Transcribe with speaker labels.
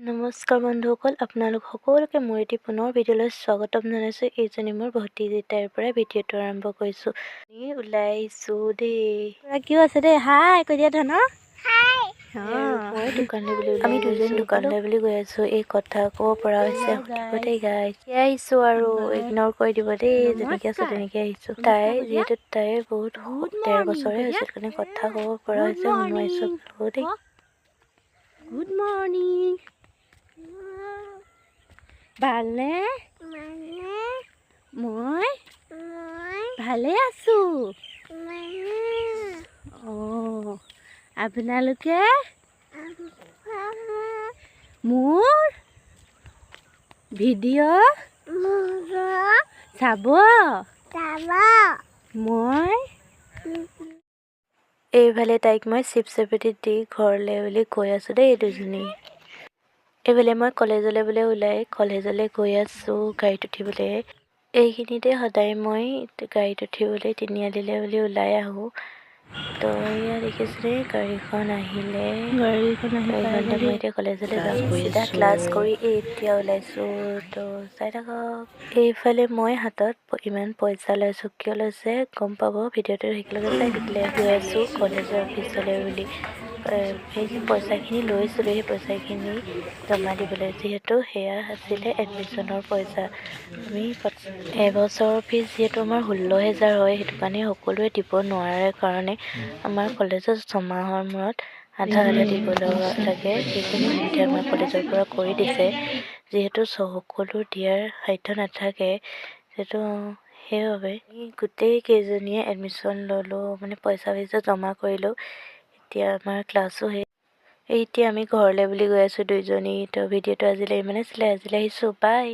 Speaker 1: নমস্কাৰ বন্ধুসকল, আপোনালোক সকলোকে মোৰ এটি পুনৰ ভিডিঅ'লৈ স্বাগতম জনাইছোঁ। এইজনী মোৰ ভতিজী, তাইৰ পৰা ভিডিঅ'টো আৰম্ভ কৰিছোঁ। ওলাই আহিছোঁ দেই।
Speaker 2: কিয় আছে দেই? হাই কৈ দিয়া ধন।
Speaker 1: মই দোকানলৈ বুলি, আমি দুজনী দোকানলৈ বুলি গৈ আছোঁ। এই কথা ক'ব পৰা হৈছে, সুধিব দেই গাইজ। আহিছোঁ আৰু ইগন'ৰ কৰি দিব দেই, যেনেকৈ আছোঁ তেনেকৈ আহিছোঁ। তাই যিহেতু তাই বহুত 13 বছৰে হৈছে কাৰণে কথা ক'ব পৰা হৈছে, শুনোৱাইছোঁ আপোনালোকক দেই।
Speaker 2: গুড মৰ্ণিং, ভালনে? মই ভালে আছো। অঁ, আপোনালোকে মোৰ ভিডিঅ' চাব। মই
Speaker 1: এইফালে তাইক মই চিপছ এপেটি দি ঘৰলৈ বুলি গৈ আছোঁ দেই দুজনী। এইফালে মই কলেজলৈ বুলি ওলাই কলেজলৈ গৈ আছোঁ গাড়ীত উঠিবলৈ। এইখিনিতে সদায় মই গাড়ীত উঠিবলৈ তিনিআলিলৈ বুলি ওলাই আহোঁ। তো এয়া দেখিছেনে, গাড়ীখন আহিলে।
Speaker 2: গাড়ীখন আহি
Speaker 1: গাড়ীখনতে মই এতিয়া কলেজলৈ যাম। চিধা ক্লাছ কৰি এই এতিয়া ওলাইছোঁ, তো চাই থাকক। এইফালে মই হাতত ইমান পইচা লৈছোঁ, কিয় লৈছে গম পাব ভিডিঅ'টো একেলগে চাই থাকিলে। গৈ আছোঁ কলেজৰ অফিচলৈ বুলি সেই যে পইচাখিনি লৈছিলোঁ, সেই পইচাখিনি জমা দিবলৈ, যিহেতু সেয়া আছিলে এডমিশ্যনৰ পইচা। আমি এবছৰৰ ফিজ যিহেতু আমাৰ 16,000 হয়, সেইটো কাৰণে সকলোৱে দিব নোৱাৰে কাৰণে আমাৰ কলেজত ছমাহৰ মূৰত আধা আধা দিব লগা লাগে। সেইখিনি সুবিধা আমাৰ কলেজৰ পৰা কৰি দিছে, যিহেতু সকলো দিয়াৰ সাধ্য নাথাকে সেইটো, সেইবাবে গোটেই কেইজনীয়ে এডমিশ্যন ল'লোঁ, মানে পইচা চইচা জমা কৰিলোঁ। এতিয়া আমাৰ ক্লাছো শেষ, এতিয়া আমি ঘৰলৈ বুলি গৈ আছোঁ দুইজনী। তো ভিডিঅ'টো আজিলৈ ইমানে আছিলে, আজিলৈ আহিছোঁ, বাই।